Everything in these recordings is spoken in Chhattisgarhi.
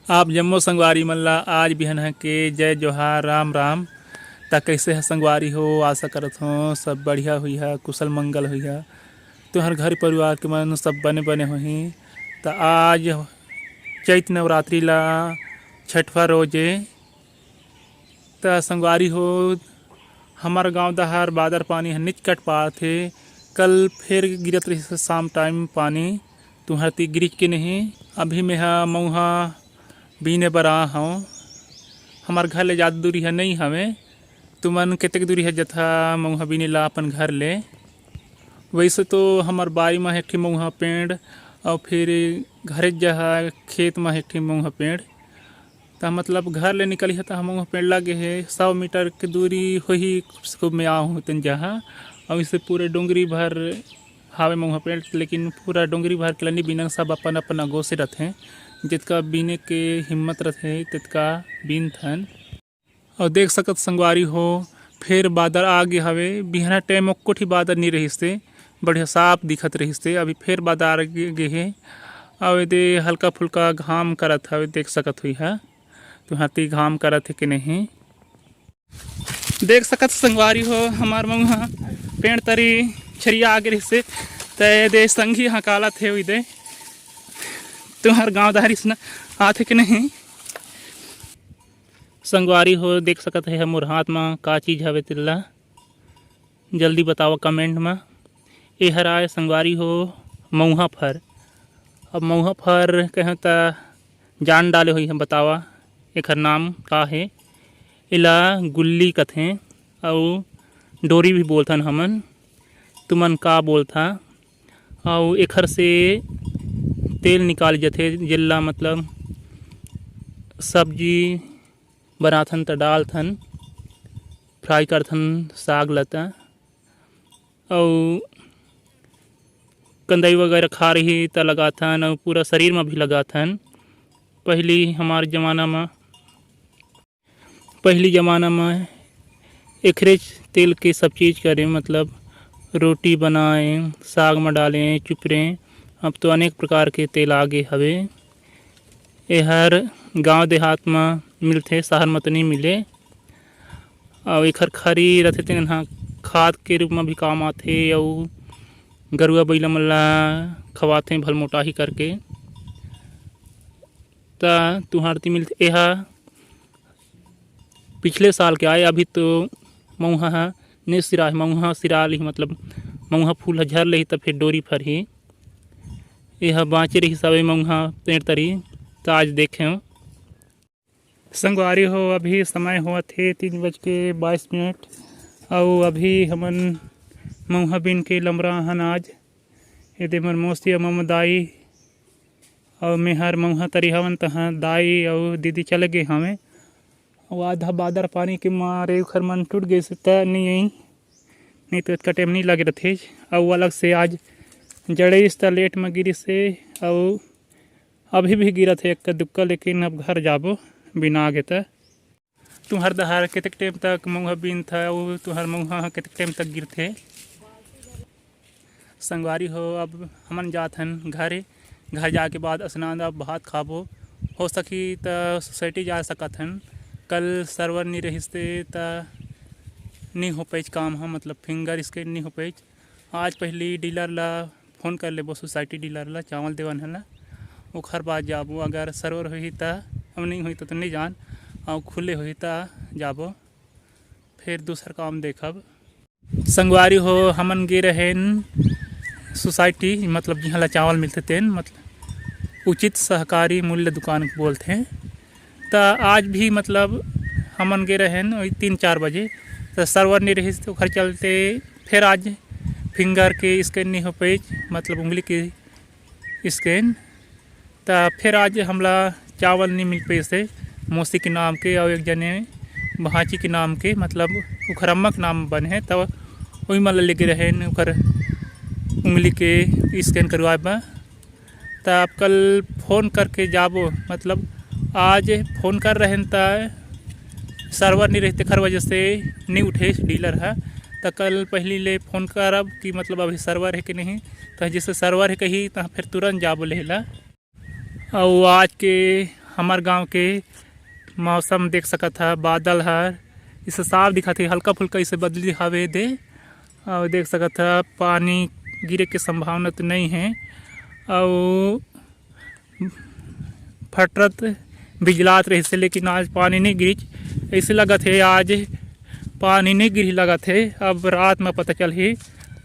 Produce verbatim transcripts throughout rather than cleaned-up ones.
आप जम्मो संगवारी मन ला आज बिहनहा के जय जोहार, राम राम। त कइसे ह संगवारी हो? आशा करत हों सब बढ़िया होइहा, कुशल मंगल होइहा। तुंहर घर परिवार के मन सब बने बने होही। त आज चैत नवरात्रि ला छठवा रोज ए। त संगवारी हो, हमर गांव डहर बादर पानी ह निचकट पात हे। कल फेर गिरत रहिस शाम टाइम पानी। तुंहर ती गिरिस के नहीं? अभी मेंहा मऊहा बीने बर आ हंव। हमर घर ले जादा दूरी ह नइ हवे। तुमन कतेक दूरी ह जथा मऊहा बीने ला अपन घर ले? वइसे तो हमर बारी म एक ठी मऊहा पेड़ अउ फिर घरे जहा खेत म एक ठी मऊहा पेड़। त मतलब घर ले निकलिहा त मऊहा पेड़ लगे हे, सौ मीटर के दूरी होही, खूब से खूब में आहूँ तेन जहा। अउ इसे पूरे डोंगरी भर हावे मऊहा पेड़, लेकिन पूरा डोंगरी भर के ल नी बीनन, सब अपन अपन अगोसे रथे। जितका बीने के हिम्मत रथे, तितका बीनथन। अउ देख सकत संगवारी हो, फेर बादर आ गे हवे। बिहना टाइम एको ठी बादर नी रहिस हे, बढ़िया साफ दिखत रहिस हे। अभी फेर बादर आ गे, गे हे। अउ एदे हल्का फुल्का घाम करत हवे, देख सकत होइहा। तुंहर ती घाम करत हे कि नहीं? देख सकत संगवारी हो, हमर मऊहा पेड़ तरी छरिया आ गे रहिस हे, त एदे संगी हकालत हे उइदे। तुंहर गांव डहर इसना आथे कि नहीं? संगवारी हो, देख सकत हे मोर हाथ म का चीज हवे तेला। जल्दी बतावा comment म। एहर आय संगवारी हो मऊहा फर। अब मऊहा फर कहें त जान डाले होइहा, बतावा एखर नाम का हे। एला गुल्ली कथें अउ डोरी भी बोलथन हमन, तुमन का बोलथा। अउ एखर से तेल निकाल जथे, जेला मतलब सब्जी बनाथन त डालथन, fry करथन साग ल त। अउ कंदई वगैरह खा रही त लगाथन, अउ पूरा शरीर म भी लगाथन। पहिली हमार जमाना म, पहिली जमाना म एखरेच तेल के सब चीज करे, मतलब रोटी बनाए, साग म डाले, चुपरे। अब तो अनेक प्रकार के तेल आगे हवे। एहर गांव देहात म मिलथे, शहर म तो नइ मिले। अउ एखर खरी रथे, तेन ह खाद के रूप म भी काम आथे, अउ गरुआ बइला मन ला खवाथे भलमोटाही करके। त तुंहर ती मिलथे। एहा पिछले साल के आय, अभी तो मऊहा ह नइ सिराय, मऊहा सिरा लिही, मतलब मऊहा फूल ह झर लेही त फेर डोरी फरही। एहा बांचे रहिस हवे मऊहा पेड़ तरी, त आज देखेंव। संगवारी हो, अभी समय होवत हे तीन बज के बाईस मिनट, अउ अभी हमन मऊहा बीन के लमरा हन आज। एदे मोर मौसी अउ ममदाई अउ मेहर मऊहा तरी हवन, तहाँ दाई अउ दीदी चले गे हवे। अउ आधा बादर पानी के मारे उखर मन टूट गइस त नइ आई, नइ तो एतका टाइम नइ लगे रथे। अउ अलग से आज जड़ेस त लेट म गिरिस हे, अउ अभी भी गिरत हे एक्का दुक्का, लेकिन अब घर जाबो बिना गे त। तुंहर डहर कतेक टाइम तक मऊहा बीनथा अउ तुंहर मऊहा ह कतेक टाइम तक गिरथे? संगवारी हो, अब हमन जात हन घरे। घर जाके बाद स्नान, अब भात खाबो। हो सकी त सोसाइटी जा सकत हन। कल server नी रहिस ते त नी हो पाइच काम ह, मतलब finger scan नी हो पाइच। आज पहिली dealer ला फोन कर लेबो, सोसाइटी डीलर ला, चावल देवन हला, ओखर बाद जाबो। अगर server होही त, अब नइ होही त, त नइ जान, अउ खुले होही त जाबो, फिर दूसर काम देखब। संगवारी हो, हमन गे रहेन सोसाइटी, मतलब जिहाँ ला चावल मिलथे तेन, मतलब उचित सहकारी मूल्य दुकान बोलथे। त आज भी मतलब हमन गे रहेन वही तीन चार बजे, त server नइ रहिस, त ओखर चलते फिर आज finger के scan नइ हो पाइस, मतलब उंगली के scan। त फिर आज हमला चावल नइ मिल पाइस हे, मौसी के नाम के अउ एक जने भांची के नाम के, मतलब ओखर अम्मा के नाम बने हे, त ओही मन ल लेगे रहेन ओखर उंगली के scan करवाए बर। त अब कल फोन करके जाबो, मतलब आज फोन कर रहेन त server नइ रहिस, तेखर वजह से नइ उठेस डीलर ह। त कल पहिली ले फोन करब कि मतलब अभी server हे कि नहीं, त जैसे server हे कही त फिर तुरंत जाबो लेहे ला। अउ आज के हमर गांव के मौसम देख सकत ह, बादल हर इसे साफ दिखत हे, हल्का फुल्का इसे बदली हवे दे। अउ देख सकत ह, पानी गिरे के संभावना तो नहीं है। अउ फटरत बिजलात रहिसे, लेकिन आज पानी नहीं गिरिच। ऐसे लगत हे आज पानी नहीं गिरी लगत हे। अब रात में पता चलही,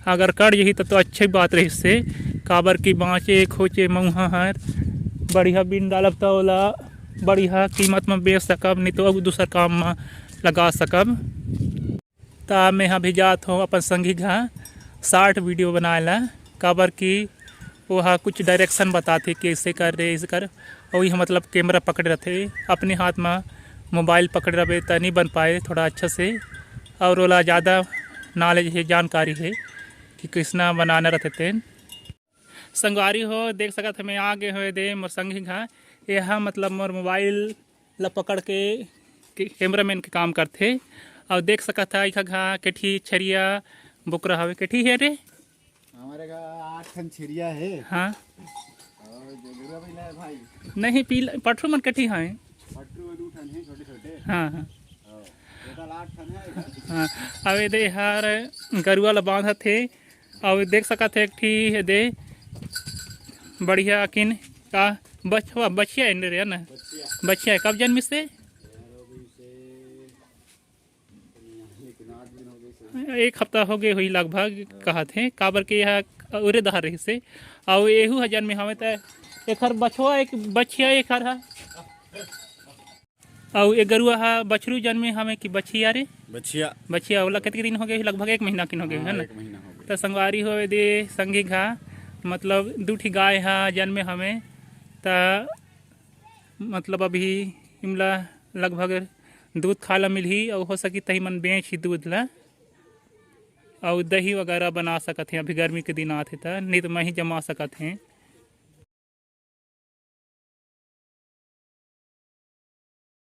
अगर कट जही त तो अच्छे बात रहिसे, काबर कि बाँचे खोचे मउहा हर बढ़िया बिन डालब त ओला बढ़िया कीमत में बेच सकब, नहीं तो अउ दूसर काम में लगा सकब। त मैं हा भी जात हूँ अपन संगी घा short video बनाए ला, काबर कि वो हा कुछ direction बताथे कि ऐसे कर रे, ऐसे कर। वही मतलब camera पकड़े रहथे, अपने हाथ में mobile पकड़े रहबे त नहीं बन पाए थोड़ा अच्छा से। और ओला ज़्यादा knowledge है, जानकारी है कि किसना बनाना रहथे तेन। संगवारी हो, देख सकत हे, मैं आ गे हों दे मोर संगी घा। एहा मतलब मोर mobile ला पकड़ के, के cameraman के काम करथे। अउ देख सकत हा, इखा घा केठी छरिया बोकरा हवे। केठी हे रे? हमारे घा आठ ठन छरिया है। हाँ। और जो गरुआ भी है भाई। नहीं, पीला पठरू मन केठी हैं। पठरू दू ठन है, छोटे छोटे। हाँ, हाँ। हाँ, total आठ ठन है। हाँ, अउ एदे हर गरुआ ला बांधत हे। अउ देख सकत हे एक ठी एदे बढ़िया अकिन का बछवा, बछिया एंडे रे ना। बछिया। बछिया कब जन्मिस हे? एक हफ्ता हो गए होही लगभग, कहत हे, काबर के यह उरे दहार रहिस हे। अउ एहू ह जन्मे हवे त एखर बछवा एक, बछिया एखर ह। अउ ए गरुआ ह बछरू जन्मे हवे कि बछिया रे? बछिया। बछिया, ओला कतके दिन हो गए? लगभग एक महीना किन हो गए, हाँ, है ना? एक महीना हो गए। त संगवारी हो दे संगी घा, मतलब दू ठी गाय ह जन्मे हवे, त मतलब अभी इमला लगभग दूध खाए ला मिलही, अउ हो सकी तही मन बेच ही दूध ला, अउ दही वगैरह बना सकत हे। अभी गर्मी के दिन आथे त, नहीं तो मैं ही जमा सकत हे।